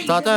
Tate.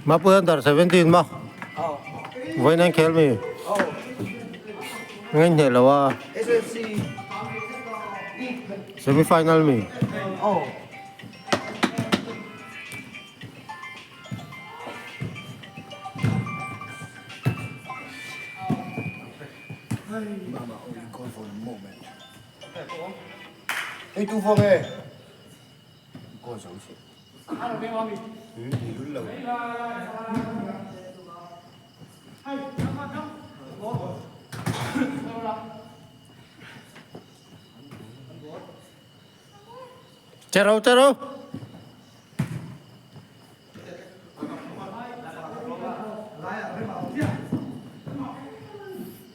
Mapui under 17 maw? Vawiin an khel mi? Ngaih hneh lo a. Semi final mi? Che ro che ro.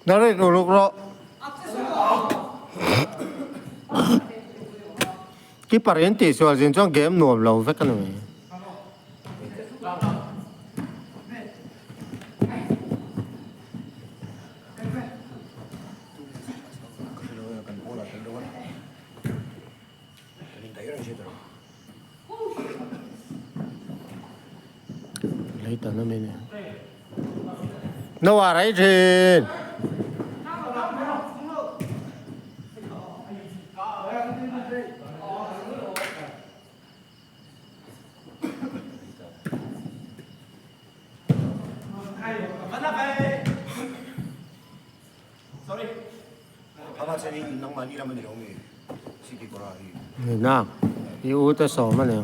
Nó đi đủ lục rồi. Keeper in tih sual zin chuan game nuam lo vek a ni mai. Lei tan a mi ni. Noah rei thin. Na, i u te sawm a ni.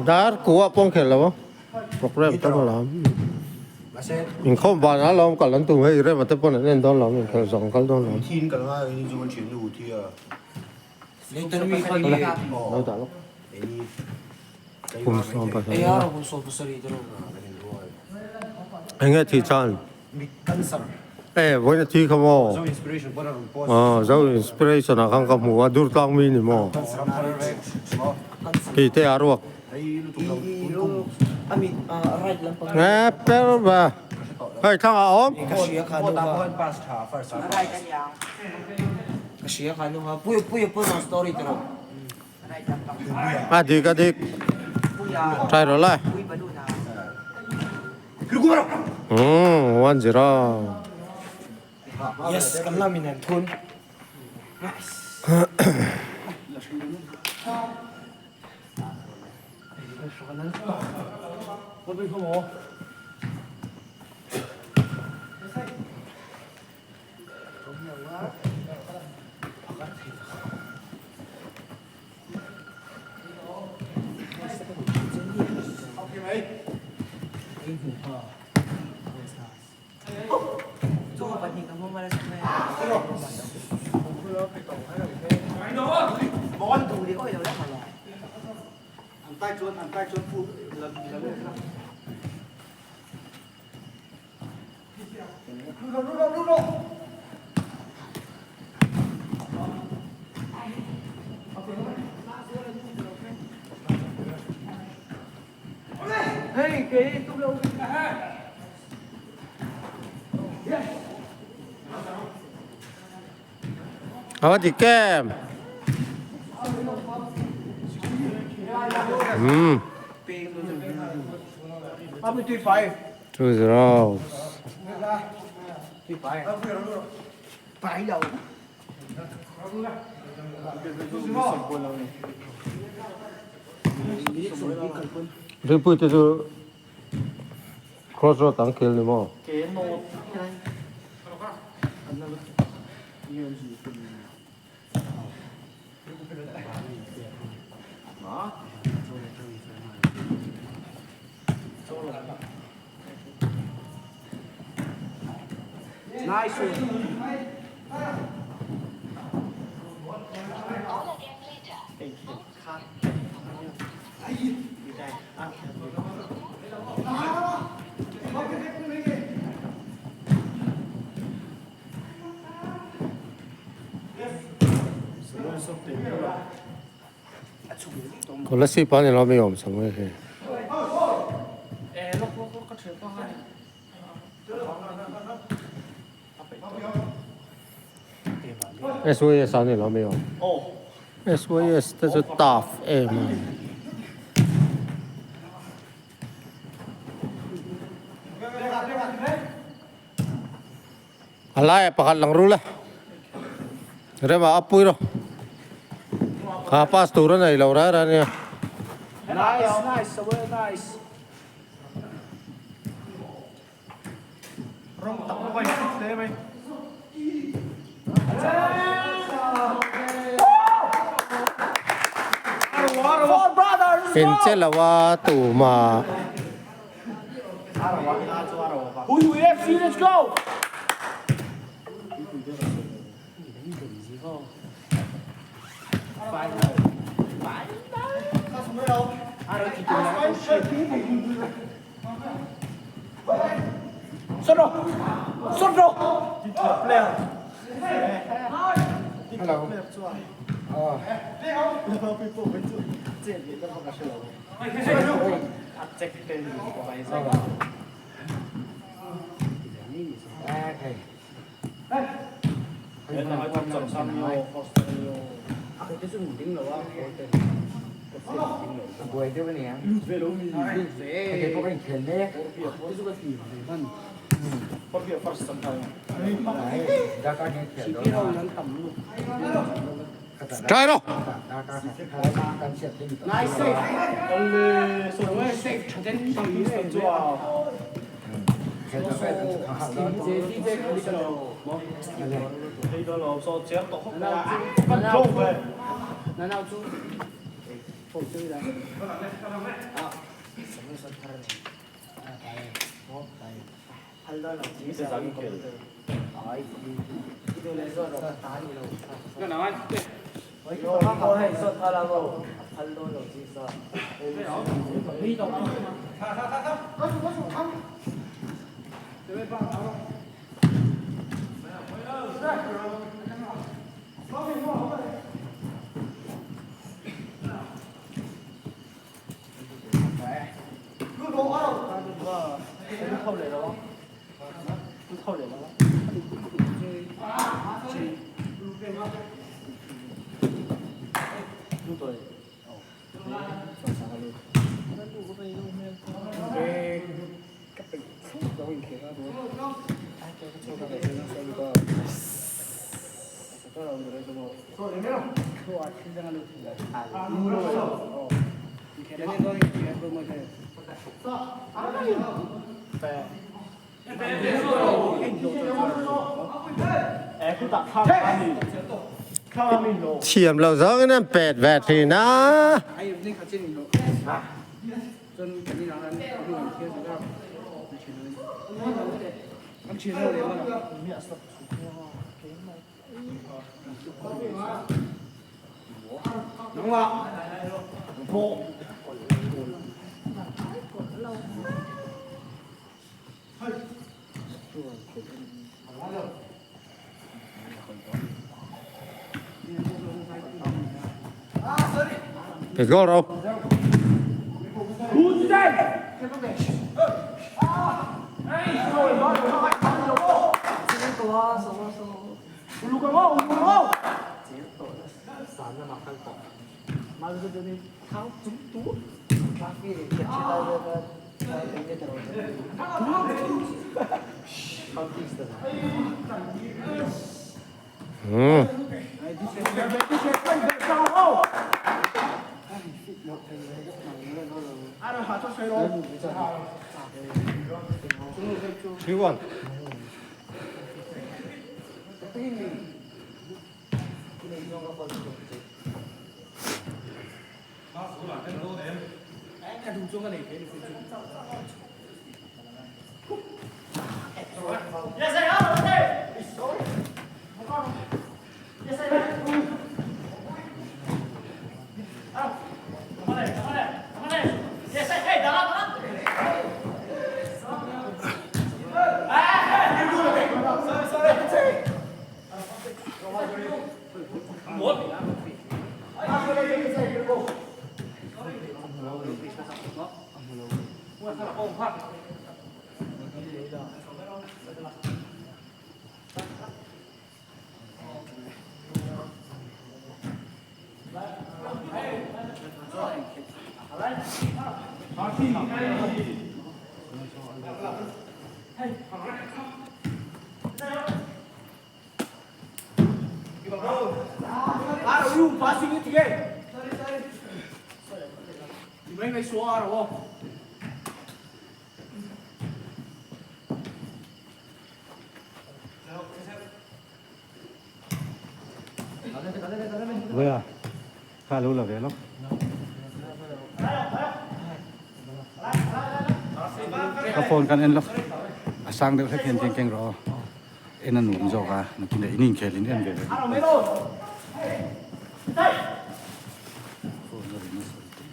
Dar kuah pawh an khelh lo a program tam a lam inkhawm vanah alawm kal an tum hei rema te pawn an en dawn lo inkhelh zawng kal dawn lo. Lo dah lawk. Kum 17 Enge thih chan? E vawiin a thi kha maw? Aw Zo Inspiration ah khan ka hmu a Durtlang mi ni maw? Kei te a ruak. E per ve. Hei thlang ah a awm. A dik a dik. Try rawh lai. Umm 1-0. Yes, kan lam in an thun. Nice. A va dik em? Umm. 2-0. Rinpui te chu cross road an khel ni maw? Kolasib a ni lo mi awm chho mai hi. SYS a ni lo mi awm. SYS te chu tough em a ni. A laiah pakhat lang rul a, Rema a pui rawh. Kha pass tur a nei lo rai rai a nia. Nice, nice, Samuel, nice. Rawng tak pawh a infit hle mai. Inche lo a tumah. Try rawh. Thiam lo zawngin an pet ve thin a. Let's go, Rob. Hmm. 3-1. Vawiah kha a lo la ve lawk. Ka phone kan en lawk. A sang deuh hlek hian keng keng rawh aw. En a nuam zawk a, nakin in inkhel in en ve ve duh pawh. Phone a ri nasa lutuk.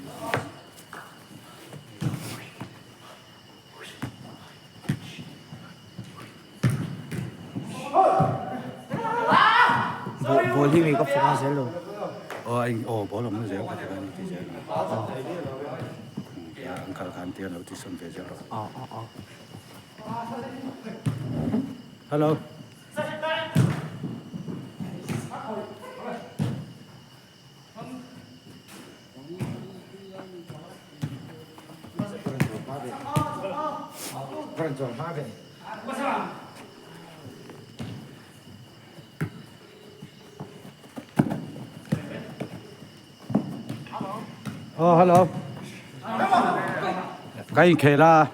Ball hi mi ka fawk a zel lo. Aw a eng aw ball awm na zel ka ti khan ti zel a. An kal khan tia lo ti sawn ve zel rawh. Aw aw aw. Hello. Oh, hello. Ka inkhel a.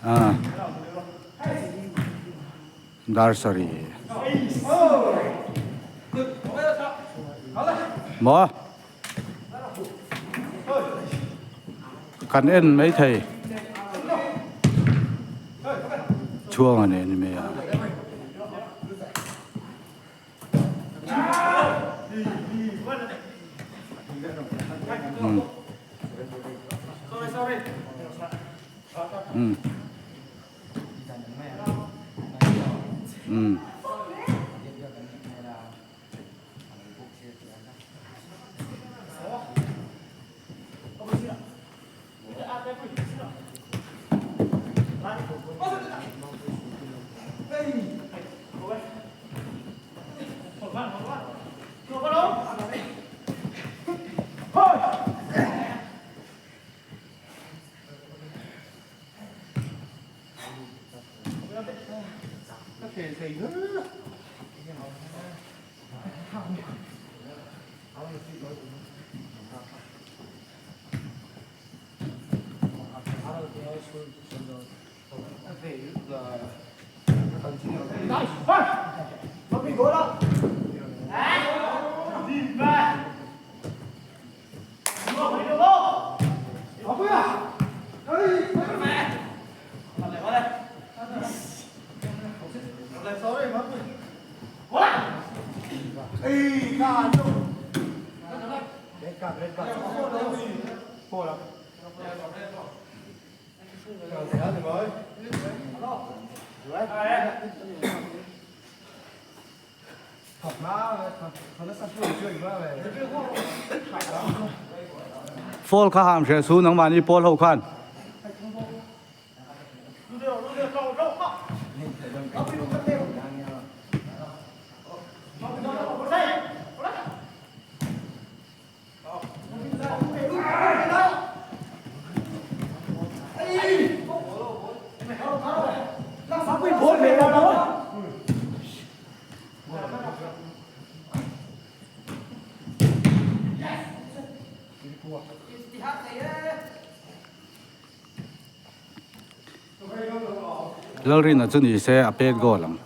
Ah. Dar sarih. Maw? Kan en mai thei. Chhuang a nei a ni mai a. Um. Um. Fall kha ham hre su nangmahni pawl ho khan. Lalrina chu ni se a pet goal ang.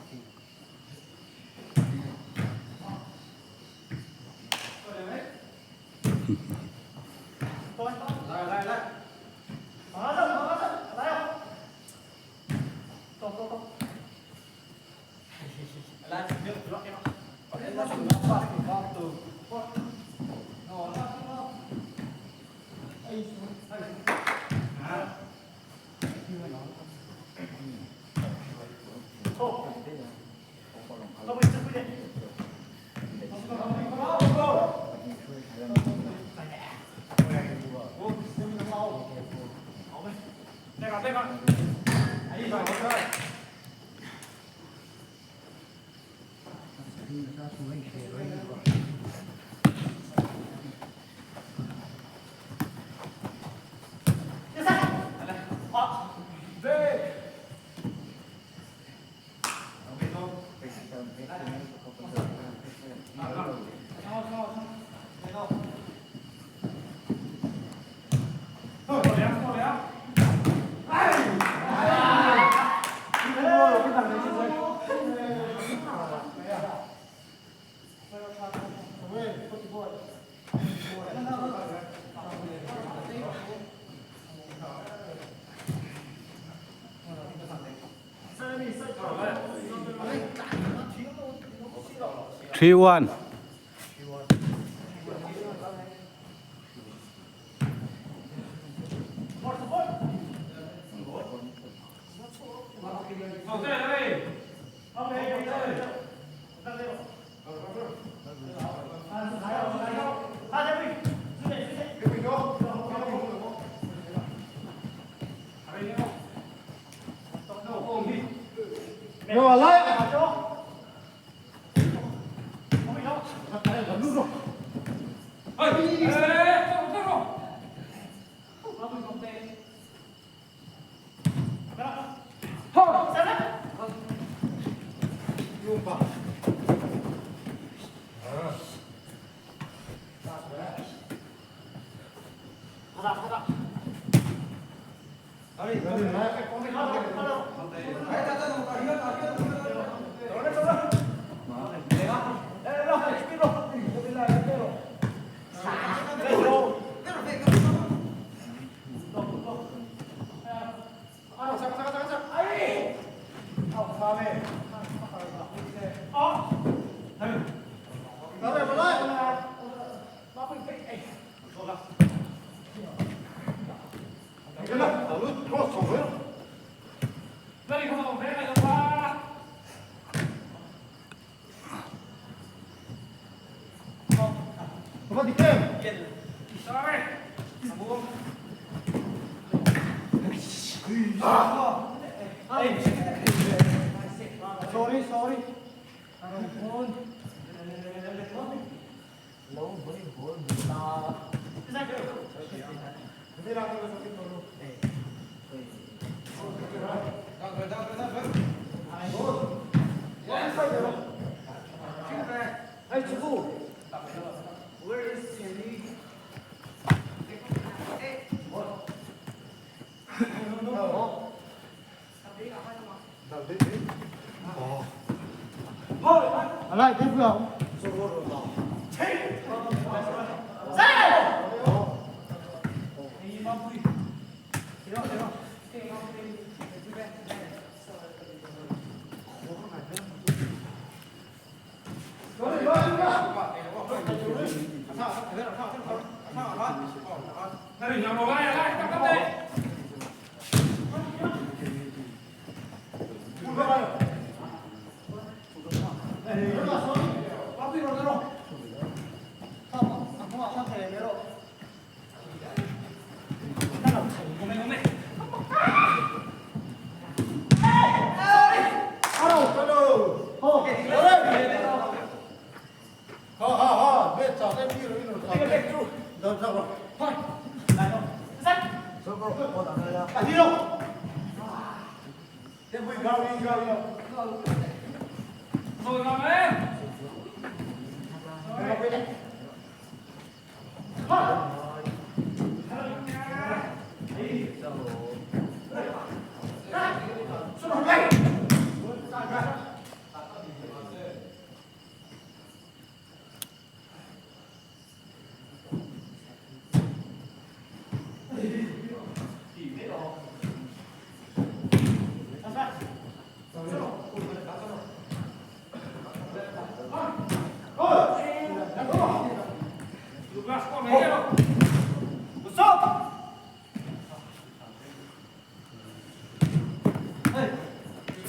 3-1.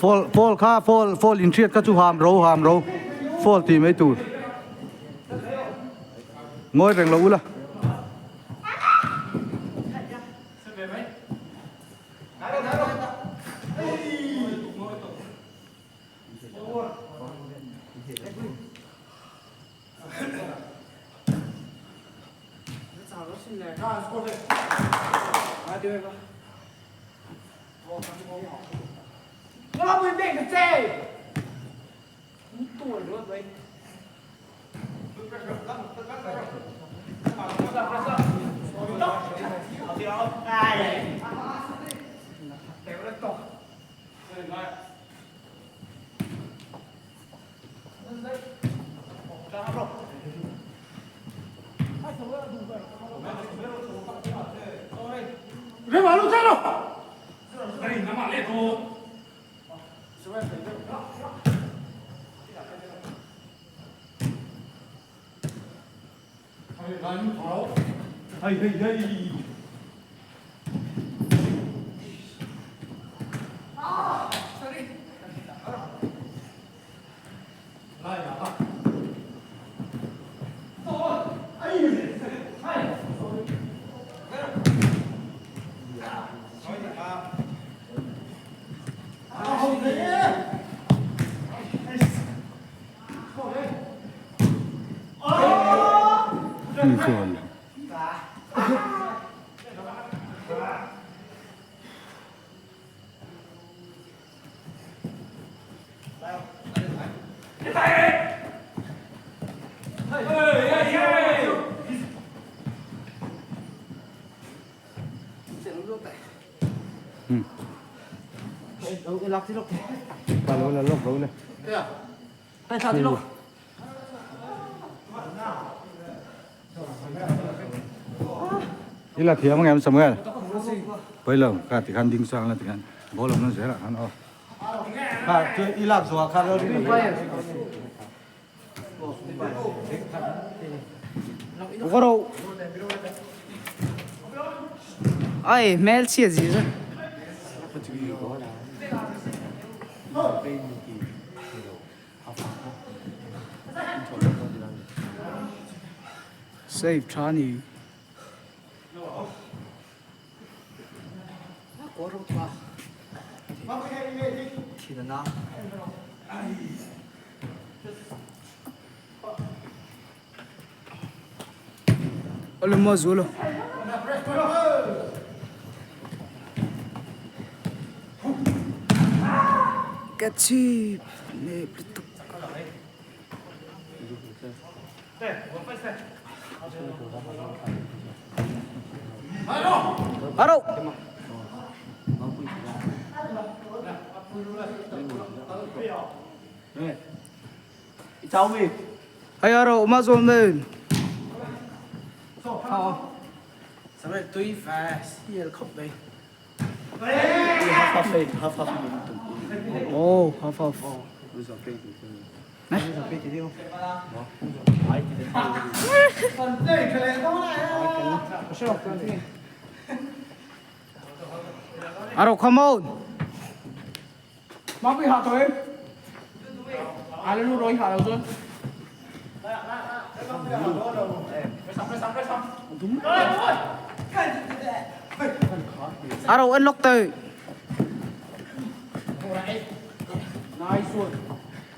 Fall fall kha fall fall inhriat kha chu ham ro ham ro fall tih mai tur ngawi reng lo ula. I la thiam ang em Samuel? Pawi lo, kha tikhan ding sang la tikhan ball awm na zel ah khan aw. Kha chu i lak zawh ah khan lo ring Ro. Ai hmel chhia zi zet. Save tha ni. Awle zual aw. Ka chip nep lutuk. Aro. Hay aro ma zuam lên. Oh, half half. Aro come on. Mapui hah tawh em? A la lu rawh i hah lo chuan. Aro en lawk teh.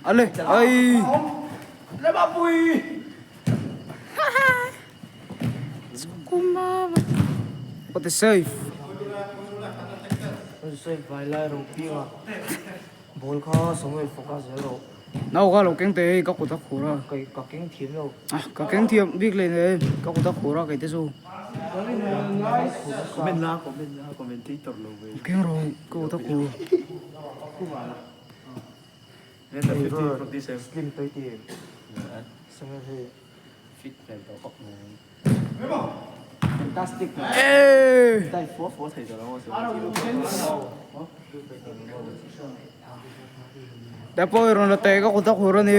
Ale ai. Le Mapui. What a save. Save vai lai ro piang a. Ball kha Samuel focus zel ro. Nau ka lo keng te ka kut a khur a. Ka ka keng thiam lo. Ah ka keng thiam bik le ne ka kut a khur a kei te chu. Comment la comment la commentator lo ve. Keng ro ka kut a khur. Slim toi ti Samuel hi fit hmel tawh khawp mai. Fantastic. Ê! Dai fua fua thei tawh lo maw Đã poi rồi là té ka kut a khur a ni.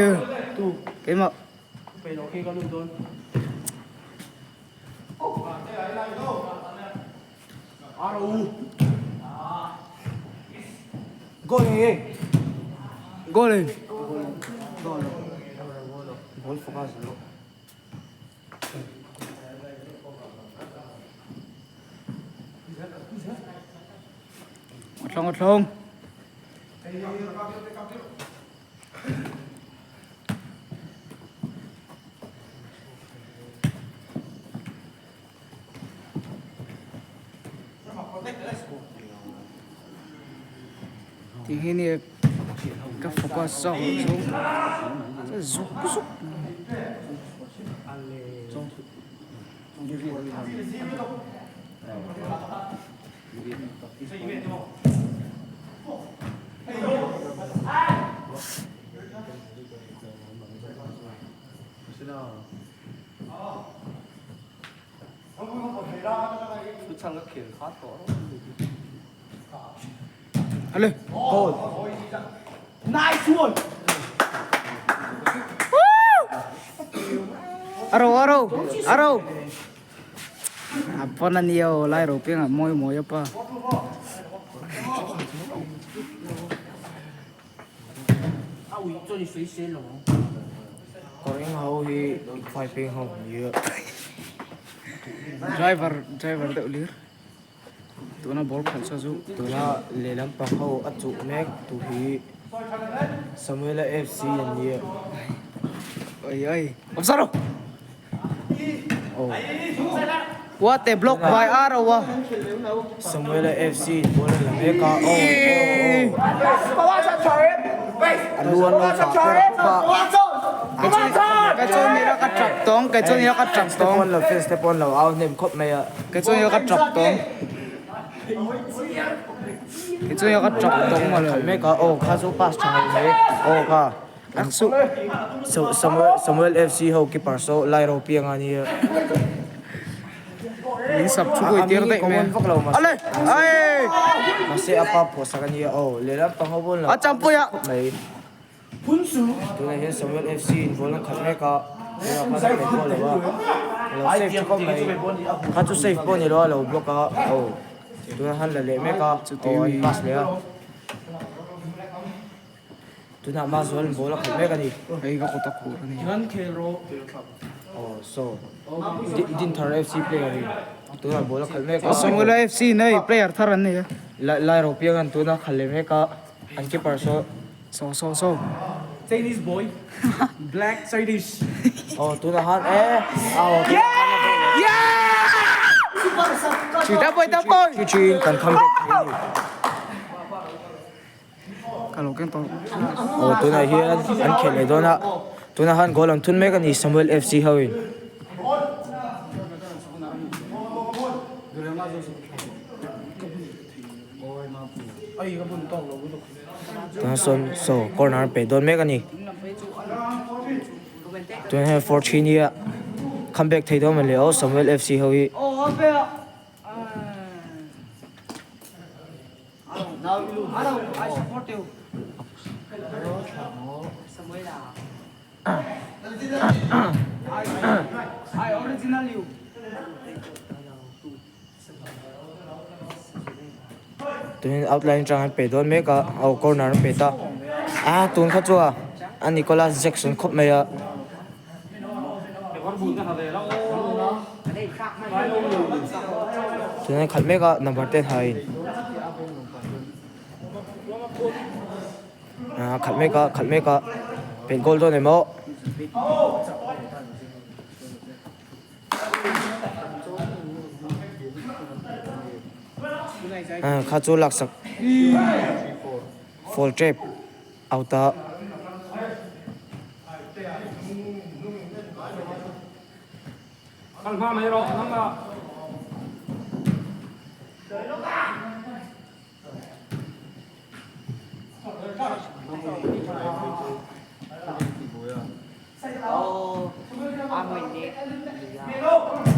Keimah. Goal nge Goal in. Ball focus lo. A thlong a thlong. Thì hi ni ka focus zawk loh chu zuk zuk. Ale. Goal. Nice one. Aro aro aro. A pawn a nia aw lai ro piangah mawi mawi a pa. Kawr eng ho hi fai peng ho nia. Driver driver deuh lir. Tuna ball khalh chu chu. Tuna lehlam pang ho a chuh mek tu hi Samuela FC an nia. Oi oi. Awm ro. Oh. What a block by Aro a. Samuela FC in ball an la mek a. Oh oh oh. A lu an lo chah ber bawk a. Kei chuan nila ka tap tawng kei chuan nila ka tap Fans te tawng. pawn lo fans te pawn lo au hnem khawp mai a. Kei chuan nila ka tap tawng. Kei chuan nila ka tap tawng maw le. Khalh mek a aw kha chu pass tha ngei mai aw kha. An suh. Samuel Samuel FC ho keeper saw lai ro piang a nia. Min sap chu pawh i tir daih mai a. Ale! Ai! Mahse a pa pawh sak a nia aw lehlam pang ho pawn lo A champui a! mai. Tunah hian Samuel FC in ball an khalh mek a tunah khan a pet pawh lo a a lo save tha khawp mai. Kha chu save pawh ni lo a lo block a aw tunah khan la leh mek a aw an pass leh a. Tunah Mazual ball a khalh mek a ni. Hei ka kut a khur a ni. Aw so Dinthar FC player hi tunah ball a khalh mek a. Samuela FC in hei player thar an nei a. Lai Ropiang an tuna khalh leh mek a an keeper saw. So so so. Chinese boy. Black Chinese. Aw tunah khan e aw tunah khan a goal leh. Chita pawh ta pawh. Chi chi in kan comeback thei a ni. Ka lo keng tawh. Aw tunah hian an khelh leh dawn a, tunah khan goal an thun mek a ni Samuel FC ho in. Tunah sawn saw corner an peh dawn mek a ni. Tunah hian 4-3 nia comeback thei dawn maw le aw Samuel FC ho hi. I support you. I Tunin outline atang an pe dawn mek a aw corner an pe ta a tun kha chu a Nicholas Jackson khawp mai a. Tuna an khalh mek a number ten hain a khalh mek a khalh mek a pet goal dawn em aw. Kha chu laksak fall trap out a.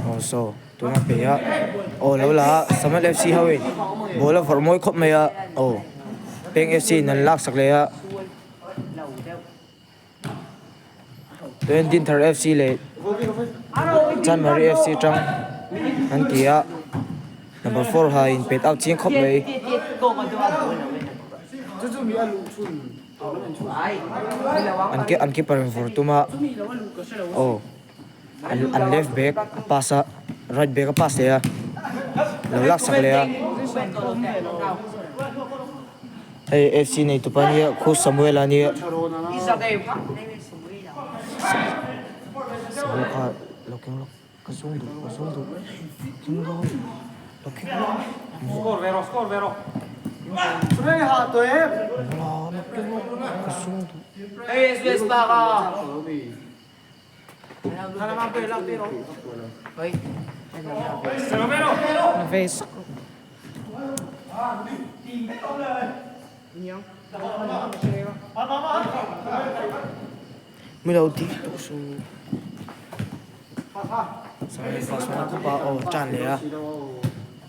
Aw saw tuna pe a aw lo la a Samuel F C ho in ball a vawrh mawi khawp mai a aw Peng F C in an lak sak leh a Tuan Dinthar F C leh Chanmari F C tang an ti a number 4 ha in pet out chiang khawp mai. An ke an keeper in vur tum a aw an an left back a pass a right back a pass leh a lo lak sak leh a hei F C nei tupa ania khu Samuel a nia Samuel kha lo keng lawk ka zawng duh ka zawng duh keng lawk lo keng lawk Score ve rawh score ve rawh. Lo keng lawk ka zawng duh. Mi lo tih tawh suh. Samuel pass hma khawp a aw tan leh a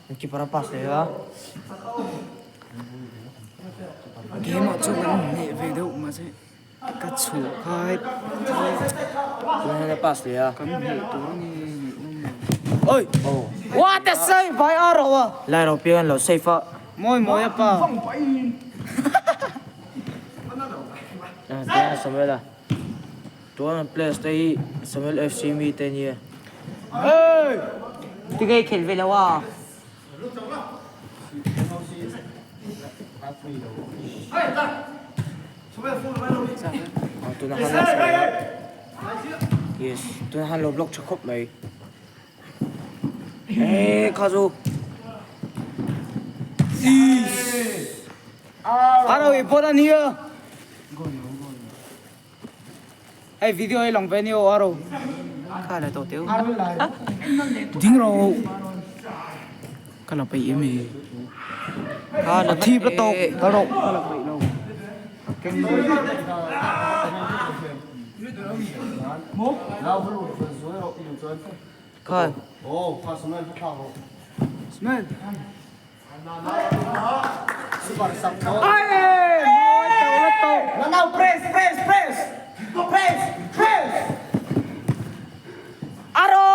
an keeper a pass leh a. Game ah chuan kan hneh ve deuh mahse ka chhuah kha hei Tunah hian a pass leh a. Kan hneh tur a ni ngaihnawm lo. Oi! Oh. What a save by Arrow a! Lai ro piang an lo save a. Mawi mawi a pa. Tunah Samuel a. Tuan an players te hi Samuel FC mi te nia. Tinge i khelh ve lo a? Tuna han lak sawi a. Yes, tuna han lo block tha khawp mai. Eee kha chu. Arrow i pawt a nia. Hei video hi lang ve ni aw aro. Kha la tawh teu. Ding ro. Ka la peih em e. Kha la Thip la tawk ka ro. Ka la peih lo. Kha. Smell. Ai! Mawi tawh la tawh. Nanau press press press press press. Aro!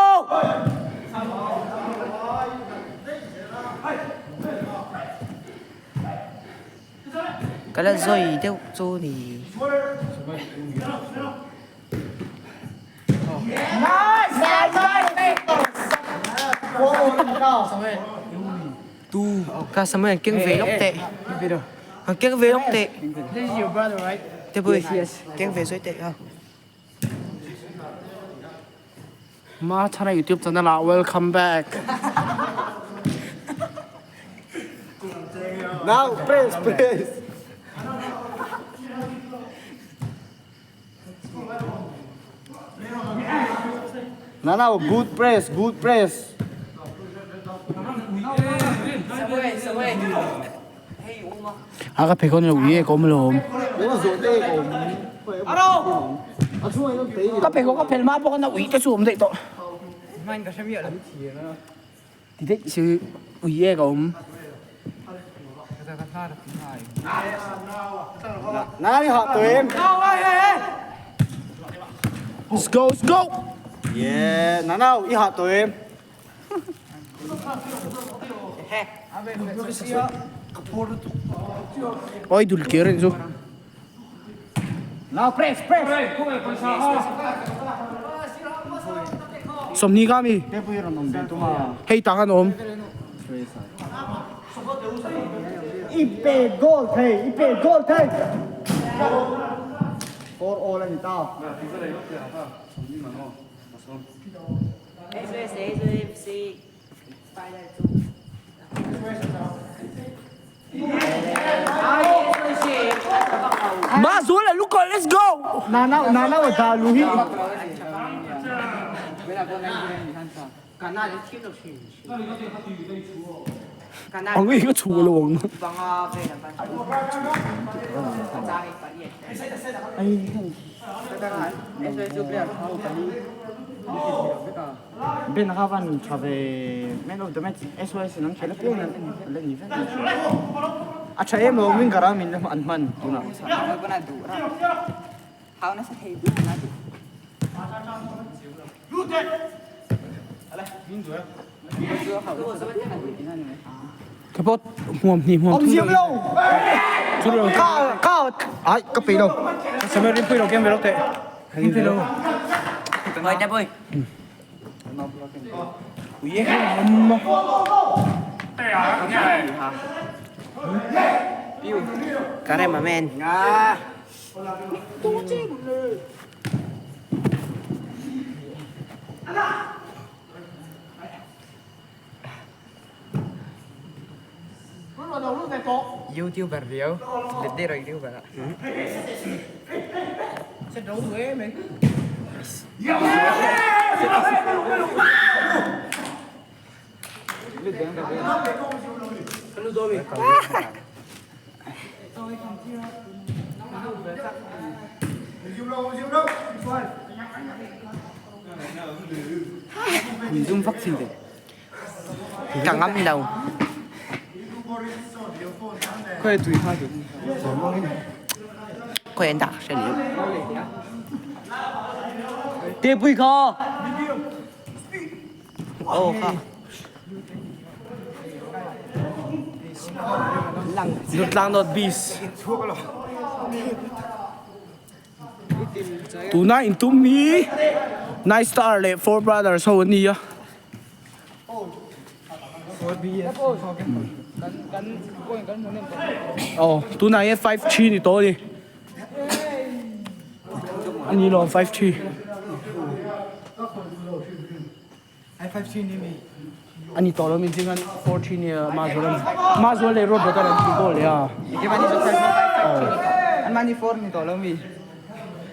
Ka la zawi deuh chu ni. Ka Samuel an keng ve lawk teh an keng ve lawk teh te pui keng ve sawi teh a. Ma chhana youtube channel ah welcome back. Now press press. Nana good press good press. A ka pheikhawk ni ui e ka awm alawm. Ka pheikhawk ka phelh hma pawh khan a ui te chu awm daih tawh. Ti daih si ui e ka awm. Let's go let's go. Yeah, nanau i hah tawh em? Oi dul kir in chu. Now press, press. Sawmhnih ka mi. Hei tang an awm. I pe goal thei, i pe goal thei. 4 all a ni ta. Mazula look let's go. Nana nana wa dalu hi. Ang i ka chu lo ang. Ben kha van tha ve man of the match SOS in an khel apiang an la ni vek a tha em lo min gara min an hman tunah. Ka pot hmuam hni hmuam Awm ziam lo. Ka ka ai ka pe lo. Samuel rin pui lo kem ve lo teh. Rin pui lo. Oi te pui. Kare ma men. YouTuber riau let đi rồi YouTuber ạ. Cả ngâm đầu. Khoi an dah hre liu. Te pui kho. Ô kha. Lutlang dot bis. Tuna in tum hi Nine Star leh Four Brothers ho an ni a. Aw tunah hian 5 3 ni tawh a ni. A ni lo 5 3. A ni tawh lo min zing an 4 3 ni a Mazual an Mazual leh Road Brother an tih goal leh a. An mahni 4 ni tawh lo mi.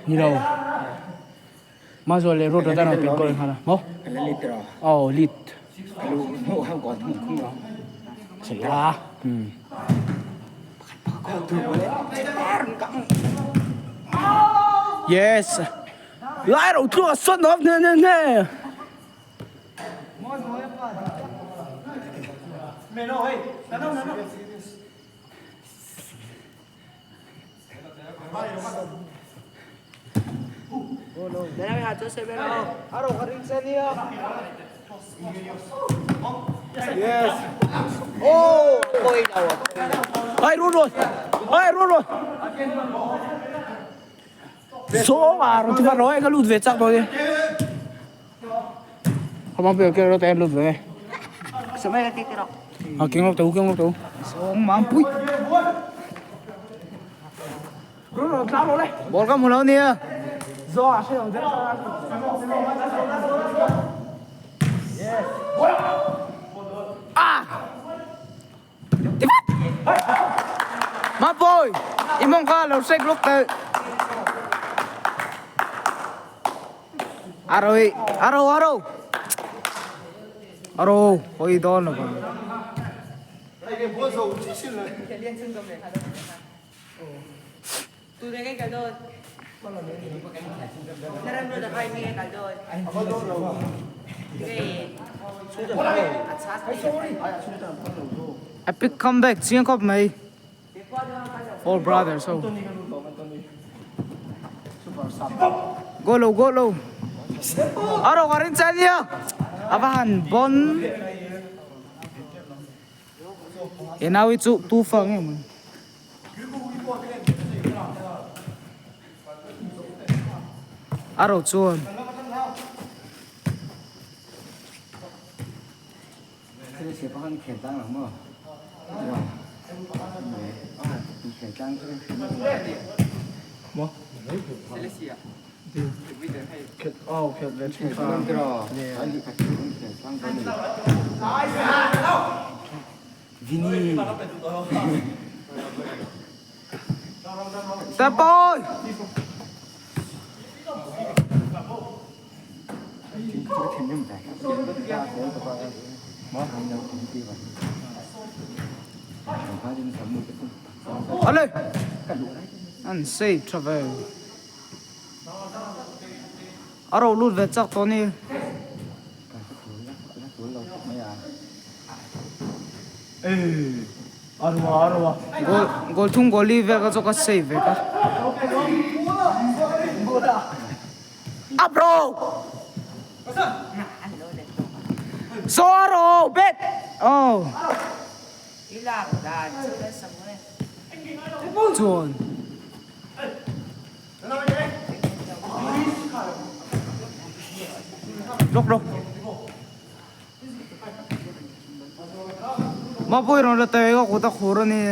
Ni lo. Mazual leh Road Brother an pet goal nghal a. Maw? Aw lead. Sela. Yes. Lai ro thluak a sawn off ne ne ne. Ai run rồi. Ai run rồi. Số à rồi thì phải nói cái lụt về chắc rồi đi. Không bao giờ kêu nó tên lụt về. À kinh lốc tú, kinh lốc tú. Song mam pui. Run rồi, tao rồi đây. Ball ka hmu lo nia. Gió à, sẽ À. Ma pui. I mong kha lo sek lok te. Aroi, aro aro. Aro, hoi don lo ba. Epic comeback chiang khawp mai. Four brothers so. Go low, go low. Aro ka rin chan nia. A va han bon. He nau hi chu tu fa nge maw. Aro chuan. Tapoy! Ale! An save tha ve. A ro lut ve chak tawh ni. Goal goal thum goal li vel ka chu ka save ve ka. A bro! Zoro bet! Oh. Chuan. Lok lok. Mapui rawn la tawih ka kut a khur a ni.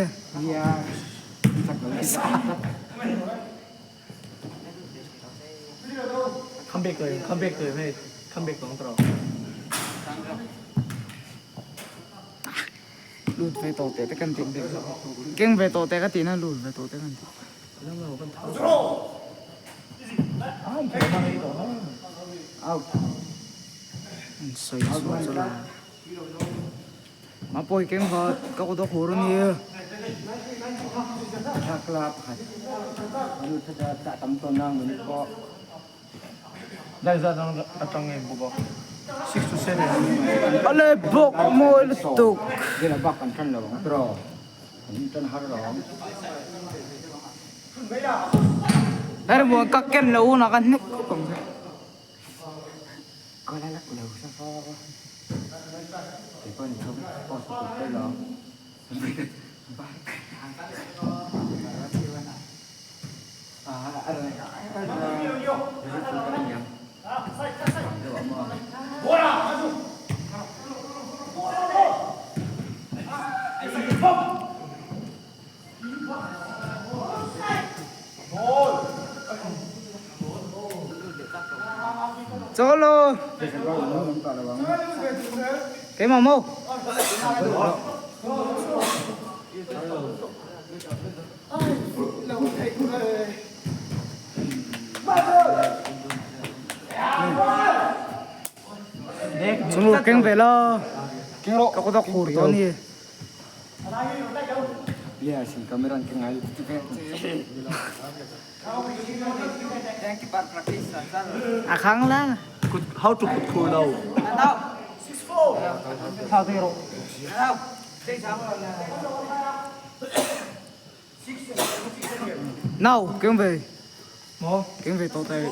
Lut ve tawh teh te kan tih keng ve tawh teh ka tih na lut ve tawh teh kan tih. An sawi chhuah chu la. Mapawi keng vat ka kut a khur a ni. Ale bawk mawi lutuk. Hermuan ka ken lo hunah ka hnek khawp ang che. Cholo. Keimah maw? Chung keng ve la. Ka kut a khur tawh a ni. A khang la. How to kut khur lo. Nau, keng ve. Maw? Keng ve tawh teh.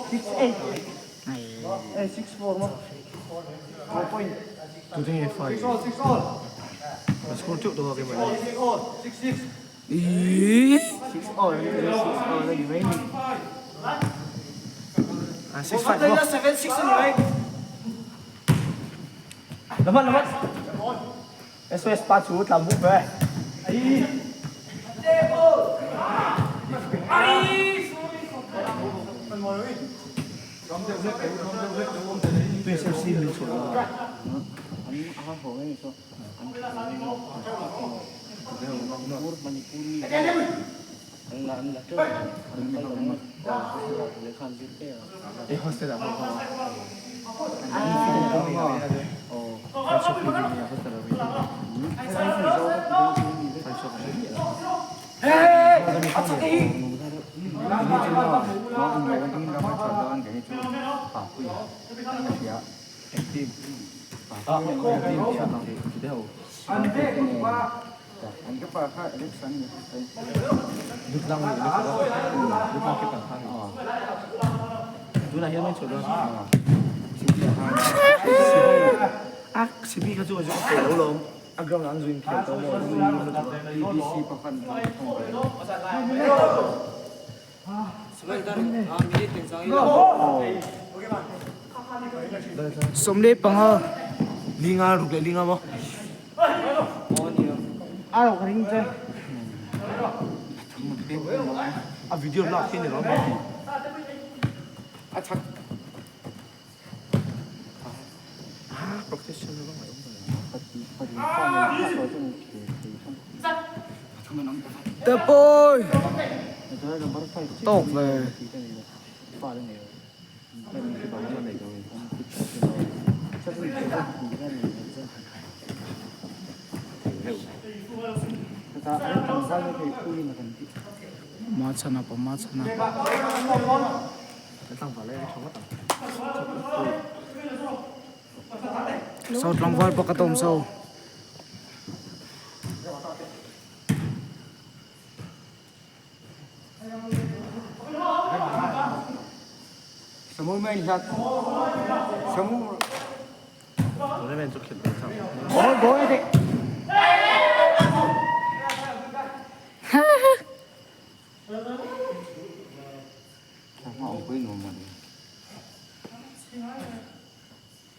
Ih. Tunah hian mai chhuah dawn. A Sibi kha chu a pe lo lawm. A ground an zuin khel tawh maw? BBC pakhat 15. Linga ruk leh linga maw? A rawk ring che. A video lak khi ni lo maw? A chak. The boy. Tawk ve. Ma chhana pa ma chhana. Saw tlangval pakhat a awm saw.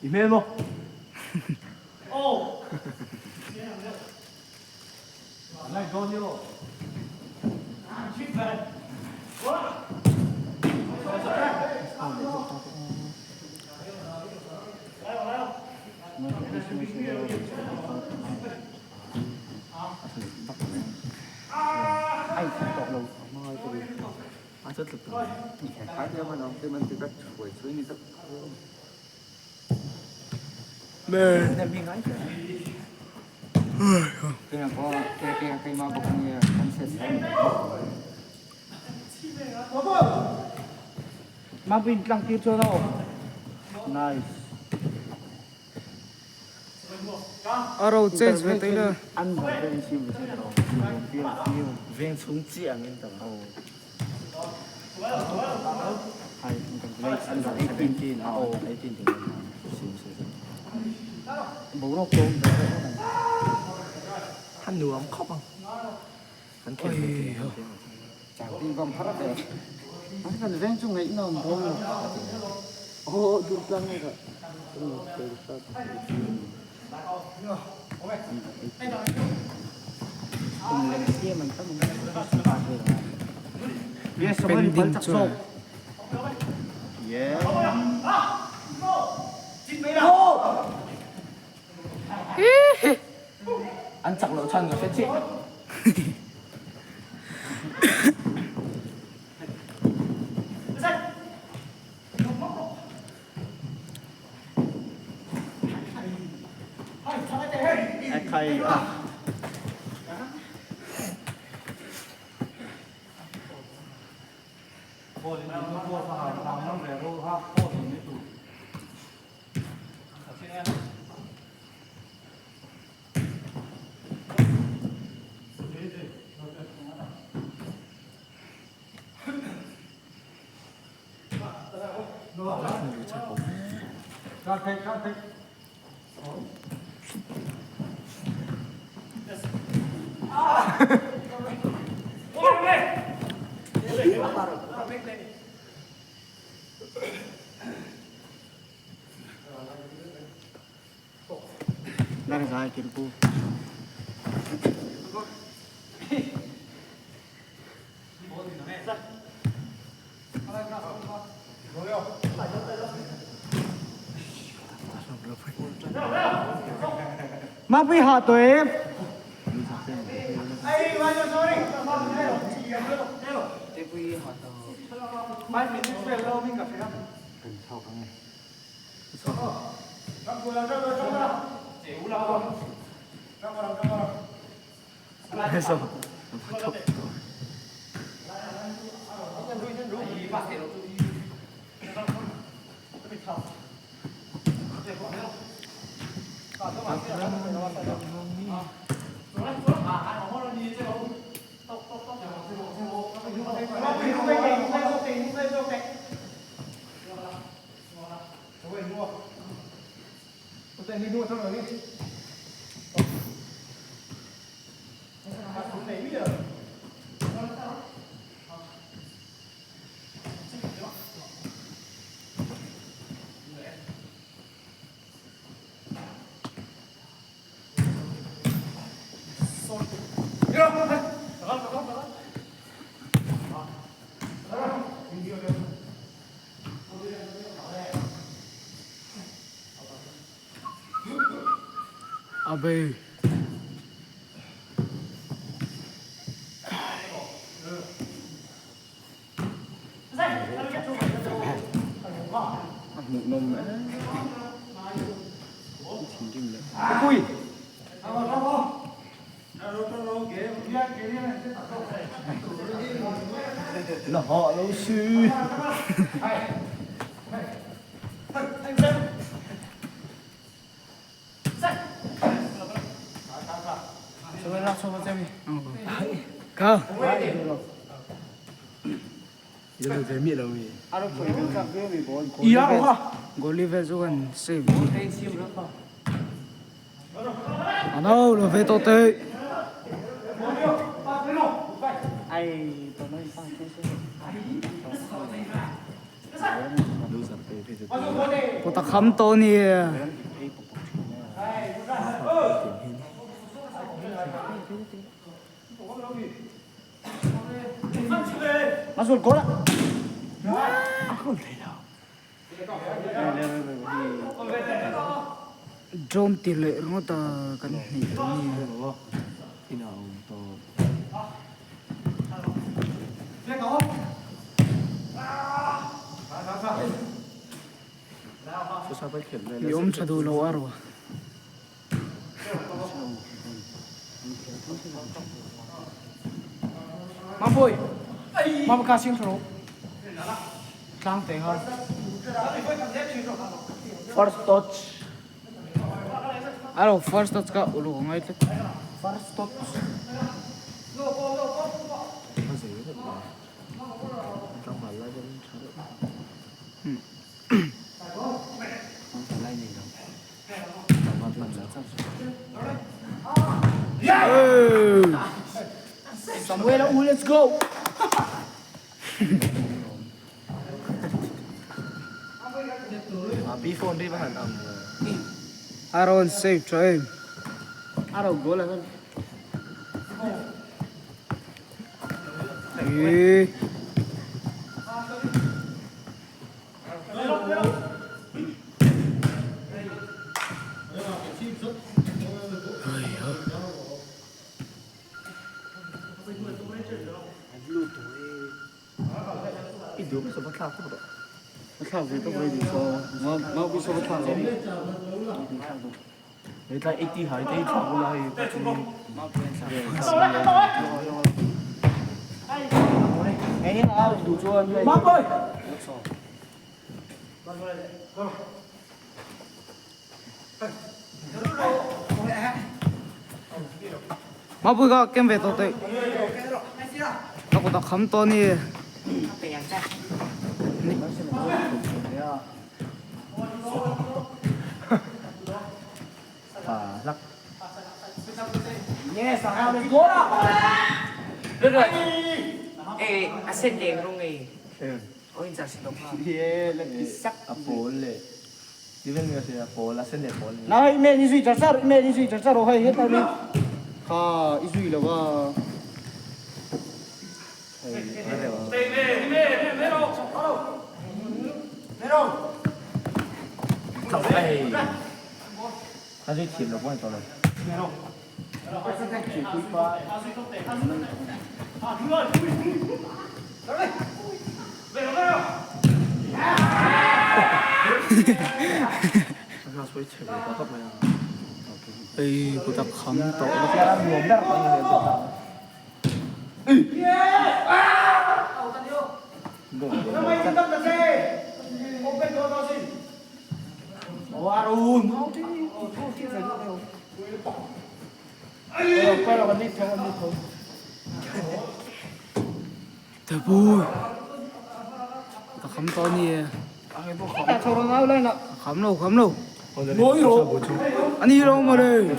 I hmel maw? Mapui tlang tir chuan aw. Nice. A ro change ve taih la. Veng chhung chiah ang in tam. A nuam khawp ang. An khelh ve thei ang. Pending chuan. An chak loh chhan ka hre chiah. Mapui ha to em. Abe. Ka. Goli vel chu kan save. Ano lo ve to te. Kut a kham tawh a ni. Drone ti leh ringawt a kan hneih tawh a ni. I awm tha duh lo a rawh. Mapui, Mapui ka sim thro. Tlang te ha. First touch. Aro first touch ka ulu ka ngai tlat. First touch. Samuel, let's go. Aaron save tha em. Aro goal a Ih. Mapui ka kem ve tawh teh. Ka kut a kham tawh a ni. Na hei men i zui char char men i zui char char aw hei hetlai mai kha i zui lo a. Ei kut a kham tawh bawk. Tepui ka kham tawh a ni e. Kham lo kham lo. Ngawi rawh. Ani lo mawle.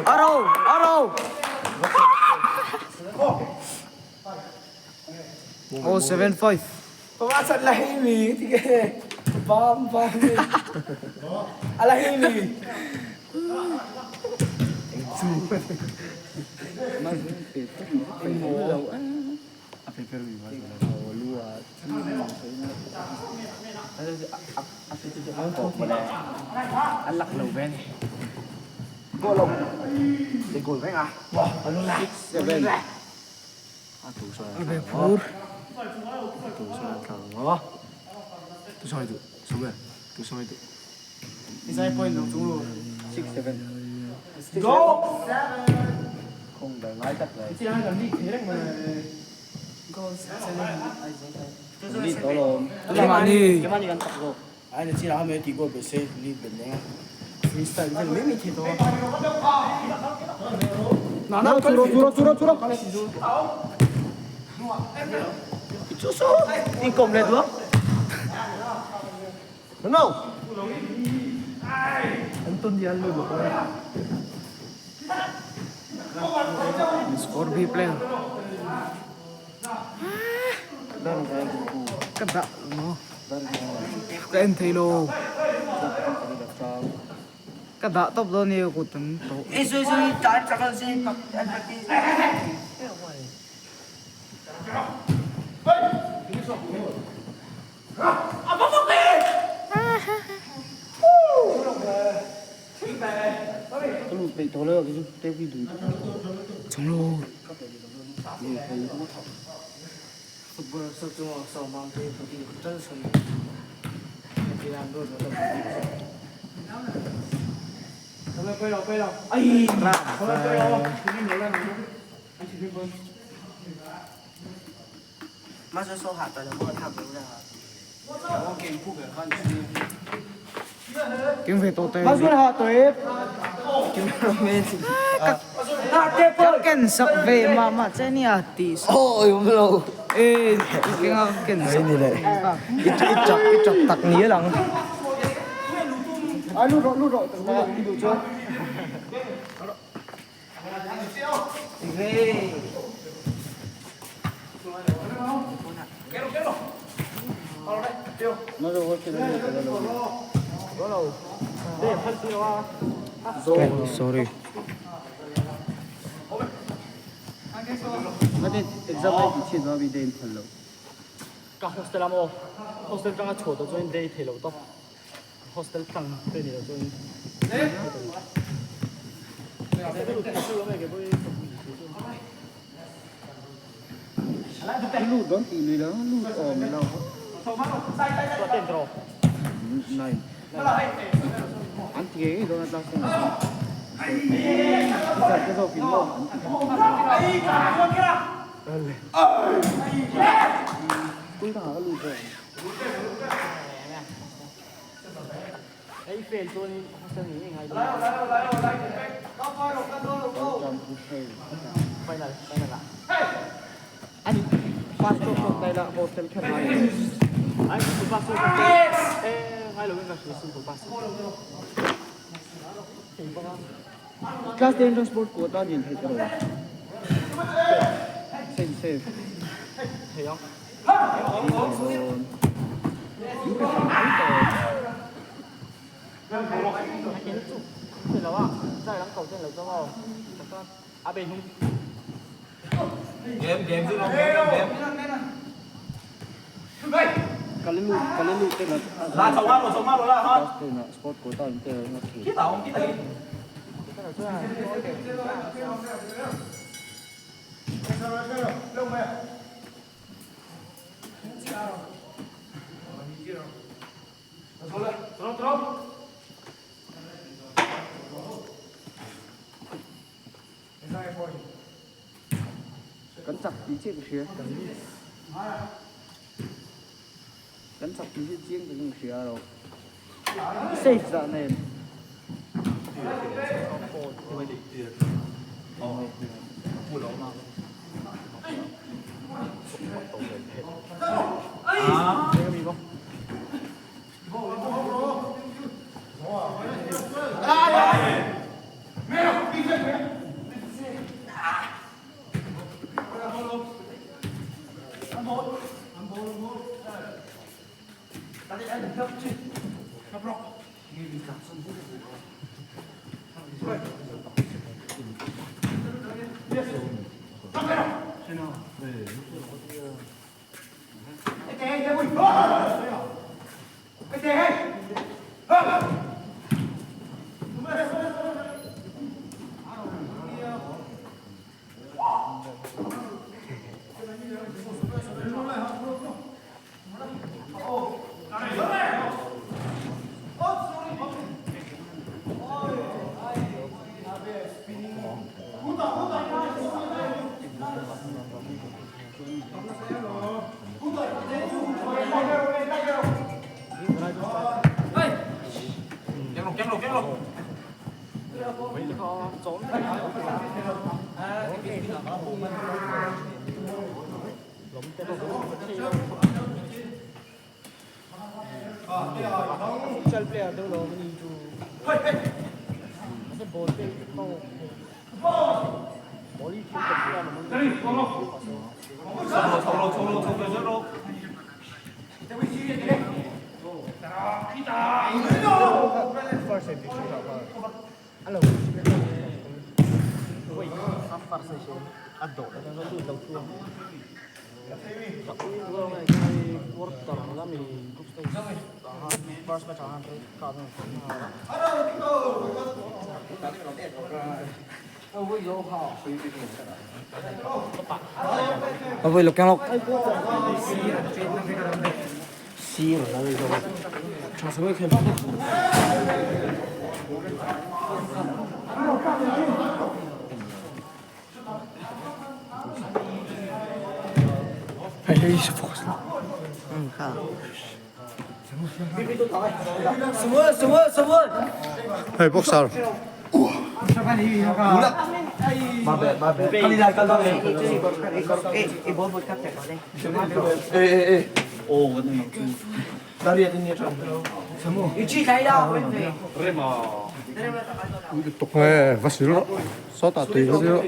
Aro aro. Oh 75. Pamasan lahimi tige. Bam bam. Alahimi. Score B player. Ka dah no. Ka en thei lo. Ka dah tawp dawn ni kut an tawh. Chong lo. Keng ve tawh te. Ka ken sak ve mah mah che nia tih sak. Awi awm lo. E keng a ka ken sak. Ni le. I chak i chak tak ni lang. Sorry. Ka hostel a maw hostel tanga chhuah tawh chuan day thei lo tawp hostel tang te ni lo chuan Ôi lục lục. Hei boxer. Tuk nge va sil rawh sawtah tui va sil rawh.